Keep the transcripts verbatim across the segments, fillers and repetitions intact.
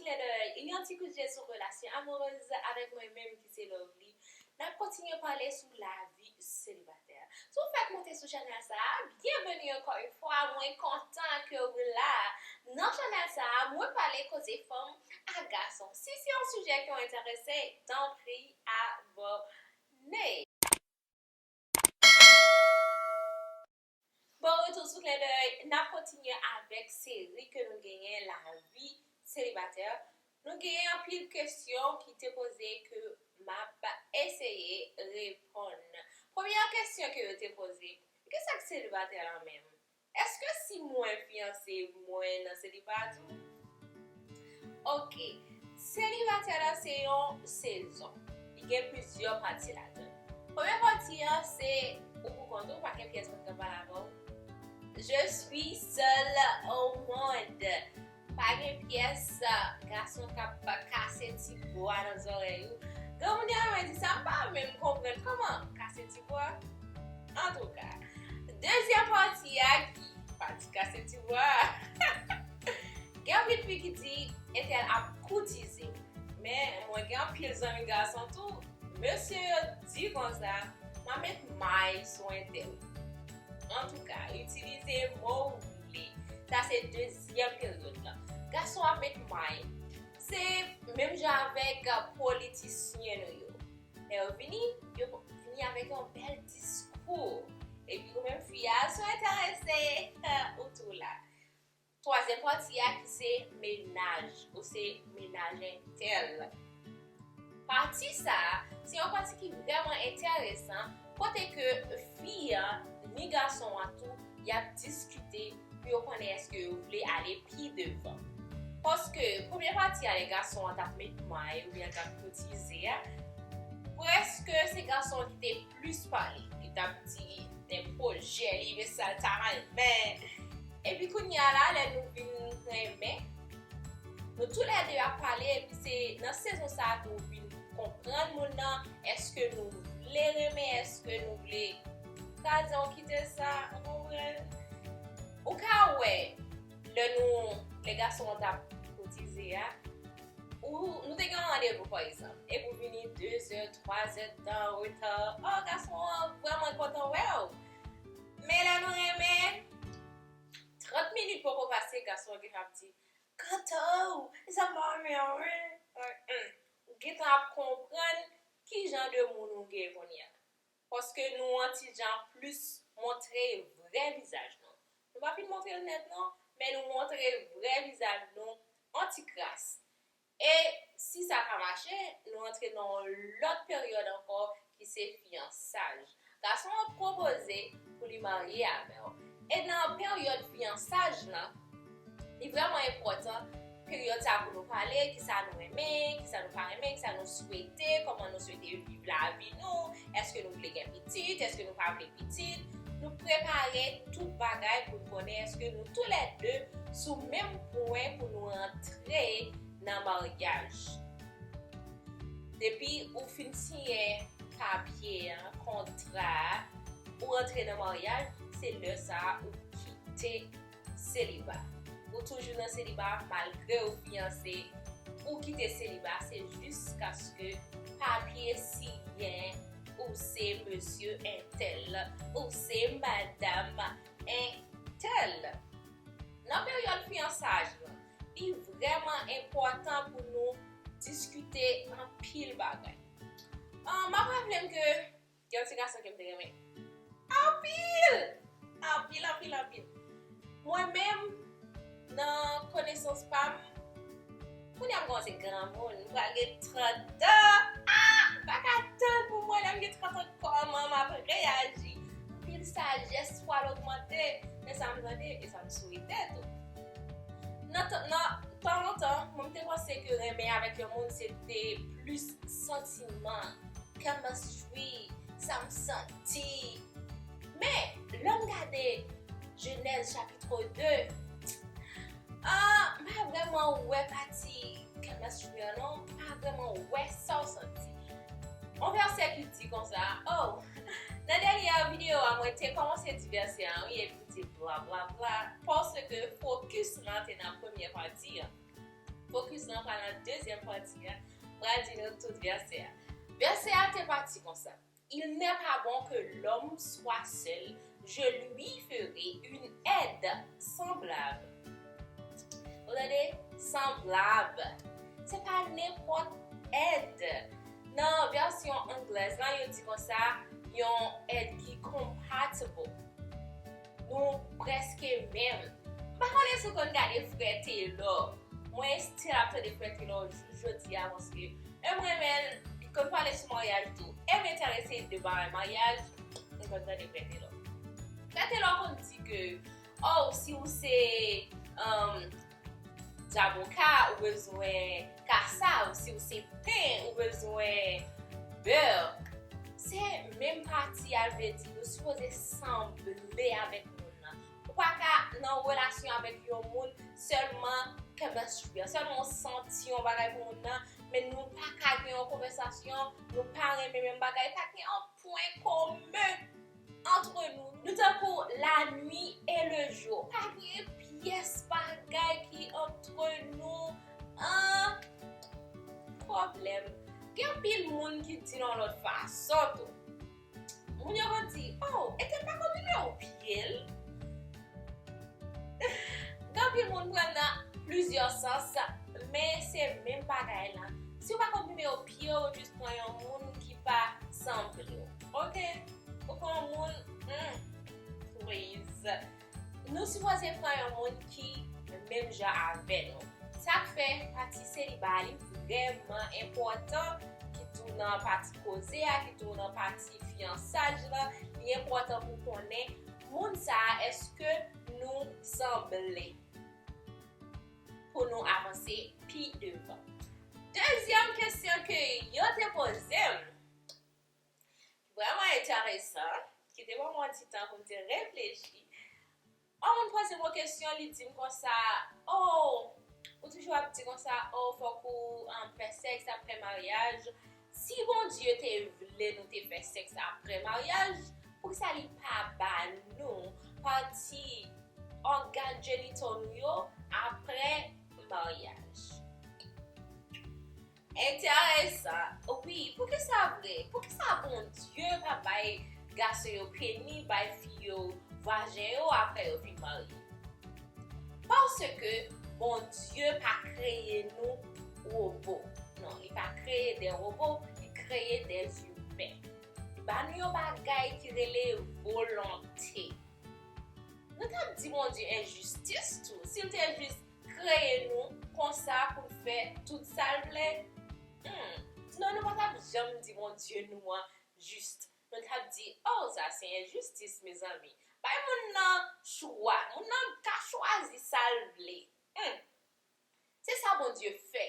Klèdèy, yon ti kout je sou relasyon amourèz avèk mwen menm ki se Lovely. N ap kontinye pale sou lavi selibatè. Si w fèk monte sou chanèl sa a, byenveni ankò yon fwa, mwen kontan ke w la. Nan chanèl sa a, mwen pale koze fanm ak gason. Si se yon sijè ki w enterese, tanpri abòne. Bon retou sou Klèdèy, n ap kontinye avèk seri ke nou genyen lavi selibatè. Nou genyen anpil kesyon ki te poze ke m ap eseye reponn. Premyè kesyon ke yo te poze, kisa k selibatè la menm? Èske si mwen fiyanse, mwen nan seliba tou? Ok. Selibatè la se yon sezon. Li gen plizyè pati ladan l. Premye pati an se ou pou kont ou, pa gen pyès moun k ap pale avè w. Je suis seule au monde. Pa gen pyès gason k ap kase ti bwa nan zòrèy ou. Granmoun yo renmen di sa, m pa menm konprann kòman kase ti bwa. Antouka, dezyèm pati a ki pati kase ti bwa a. Gen anpil fi ki di entèl ap koutize. Men mwen gen anpil zanmi gason tou. Mesye yo di konsa, m ap met may sou entèl. Antouka, itilize mo w vle. Sa se dezyèm peryòd la. Gason ap met may. Se menm jan avèk politisyen nou yo. Lè yo vini, yo vini avèk yon bèl diskou. Epi ou menm fi a, si w enterese, ou tou la. Twazyèm pati a ki se mennaj, ou se mennaj entèl. Pati sa a, se yon pati ki vrèman enteresan, kote ke fi an, ni gason an tou, y ap diskite pou yo konnen èske yo vle ale pi devan. Paske premye pati a, lè gason an t ap met may oubyen l t ap koutize a, prèske se gason an ki te plis pale. Li t ap di de pwojè li, men sa l ta renmen. Epi kounye a la, lè nou vin renmen, nou toulède ap pale, epi se nan sezon sa a ke w vin konprann moun nan, èske nou vle renmen, èske nou vle kraze, w kite sa, w konprann? Ou ka wè, lè nou, lè gason an t ap koutize a, ou, nou te gen yon randevou, pa egzanp, epi w vini de zè, twa zè tan an reta, o, gason an vrèman kontan wè w. Men lè nou renmen, trant minit poko pase, gason an gentan ap di, "Kanto, sa m pa renmen an, wi." Ou gentan ap konprann ki jan de moun ou ye kounye a. Paske nou yon ti jan plis montre vrè vizaj nou. Nou pa fin montre l nèt non, men nou montre vrè vizaj nou yon ti kras. E si sa pa mache, nou antre nan yon lòt peryòd ankò ki se fiyansaj. Gason an pwopoze pou li marye avè w. E nan peryòd fiyansaj lan, li vrèman enpòtan peryòd sa pou nou pale, kisa nou renmen, kisa nou pa renmen, kisa nou swete, kòman nou swete viv lavi nou, èske nou vle gen pitit, èske nou pa vle pitit. Nou prepare tout bagay pou n konnen èske nou toulède sou menm pwen pou nou antre nan maryaj. Depi ou fin siyen papye a, kontra a, ou antre nan maryaj, se lè sa a ou kite seliba. Ou toujou nan seliba malgre ou fiyanse, ou kite seliba, se jiskaske papye siyen, ou se mesye entèl, ou se madanm entèl. Nan peryòd fiyansaj lan, li vrèman enpòtan pou nou diskite anpil bagay. Ah, m ap raple m ke gen yon ti gason ke m te renmen anpil! Anpil, anpil, anpil. Mwen menm, nan konesans pa m, kounye a m kòmanse granmoun, m pral gen trant an. Ah! M pa ka tann pou m wè lè m gen trant an kòman m ap reyaji. Anpil sajès pral ogmante, men sa m tande e sa m swete tou. Nan tan, nan tan lontan, mwen m te panse ke renmen avèk yon moun se te plis santiman, chemistry, sa m santi. Men, lè m gade Jenèz chapit de, ah, m pa vrèman wè pati chemistry an non, m pa vrèman wè sa w santi. Yon vèsè ki di konsa, oh, nan dènyè videyo a, mwen te kòmanse di vèsè an, wi, epi m di bla, bla, bla, paske fokis lan te nan premyè pati an. Fokis lan pral nan dezyèm pati a. M pral di nou tout vèsè a. Vèsè a te pati konsa. Il n'est pas bon que l'homme soit seul, je lui ferai une aide semblable. Ou tande? Semblable. Se pa nenpòt èd. Nan vèsyon anglèz lan, yo di konsa, yon èd ki compatible. Nou prèske menm. M pa konnen si w konn gade Frè Taylor. Mwen still ap tande Frè Taylor jis jodi a, paske e m renmen l, li konn pale sou maryaj tou. E m enterese de bagay maryaj, m konn tande Frè Taylor. Frè Taylor konn di ke, oh, si w se, um, zaboka, ou bezwen kasav, si w se pen, ou bezwen bè. Se menm pati a, vle di nou sipoze sanble avèk moun nan. Ou pa ka nan relasyon avèk yon moun sèlman chemistry, sèlman w santi yon bagay pou moun nan, men nou pa ka gen yon konvèsasyon, nou pa renmen menm bagay, pa gen yon pwen komen antre nou. Nou tankou lannuit e lejou. Pa gen pyès bagay ki antre nou. An pwoblèm. Gen anpil moun ki di l yon lòt fason tou. Moun yo konn di, oh, e te pa konn nimewo pye l? Gen anpil moun pran nan plizyè sans, men se menm bagay la. Si w pa konn nimewo pye w, jis pran yon moun ki pa sanble w. Oke? Ou pran yon moun, hmm, please. Nou sipoze pran yon moun ki menm jan avè nou. Sa k fè pati seliba a li vrèman enpòtan, ki tou nan pati koze a, ki tou nan pati fiyansaj lan, li enpòtan pou konnen moun sa a, èske nou sanble pou nou avanse pi devan. Dezyèm kesyon ke yo te poze m, vrèman enteresan, ki te ban mwen yon ti tan pou m te reflechi. Yon moun poze m yon kesyon, li di m konsa, oh, ou toujou ap di konsa, oh, fòk ou, um, fè sèks apre maryaj. Si Bondye te vle nou te fè sèks apre maryaj, poukisa li pa ba nou pati ògàn jenital nou yo apre maryaj? Enteresan. Wi, poukisa vre? Poukisa Bondye pa bay gason yo peni, bay fi yo vajen yo apre yo fin marye? Paske Bondye pa kreye nou wobo. Non, li pa kreye de wobo, li kreye de imen. Li ba nou yon bagay ki rele volonte. Nou t ap di Bondye enjistis tou. Si l te jis kreye nou konsa pou l fè tout sa l vle, hmm, non, nou pa t ap janm di Bondye nou an jis. Nou t ap di, oh, sa se enjistis, mezanmi. Bay moun nan chwa. Moun nan ka chwazi sa l vle. Hmm. Se sa Bondye fè.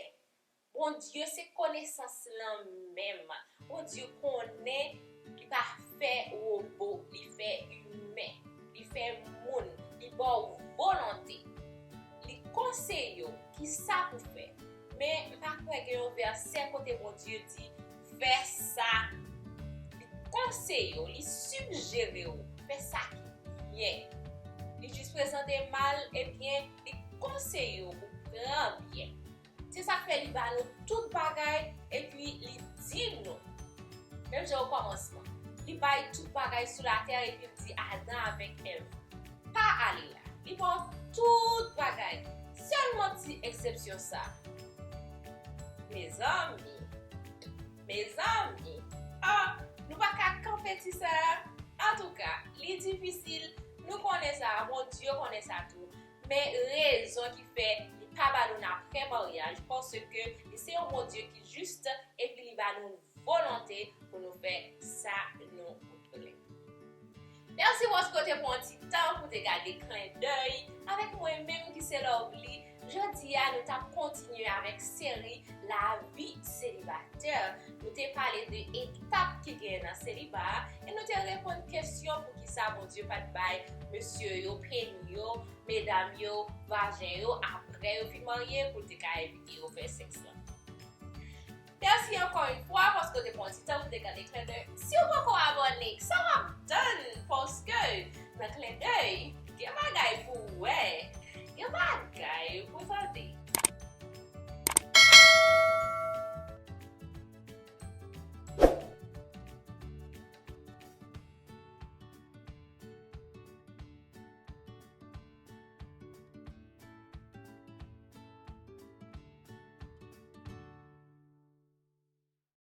Bondye se konesans lan menm. Bondye konnen li pa fè wobo, li fè imen, li fè moun, li ba w volonte. Li konseye w kisa pou fè. Men m pa kwè gen yon vèsè kote Bondye di, fè sa. Li konseye w, li sijere w, fè sa ki byen. Li jis prezante mal, ebyen, li konseye w pou pran byen. Se sa k fè li ba nou tout bagay, epi li di nou, menm jan okòmansman, li bay tout bagay sou latè, epi l di Adan avèk Èv, pa ale la. Li ba w tout bagay, sèlman ti eksepsyon sa. Mezanmi, mezanmi, ah, nou pa ka kanpe ti sa a. Antouka, li difisil, nou konnen sa, Bondye konnen sa tou. Men rezon ki fè li pa ba nou n apre maryaj, paske li se yon Bondye ki jis, epi li ba nou volonte pou nou fè sa nou vle. Mèsi paske w te pran ti tan pou te gade Klendèy avèk mwen menm ki se Lovely. Jodi a, nou t ap kontinye avèk seri Lavi selibatè. Nou te pale de etap ki genyen nan seliba a, e nou te reponn kesyon poukisa Bondye pa t bay mesye yo peni yo, medam yo, vajen yo, apre yo fin marye, pou l te ka evite yo fè sèks lan. Mèsi ankò yon fwa paske w te pran ti tan pou te gade Klendèy. Si w poko abòne, sa w ap tann?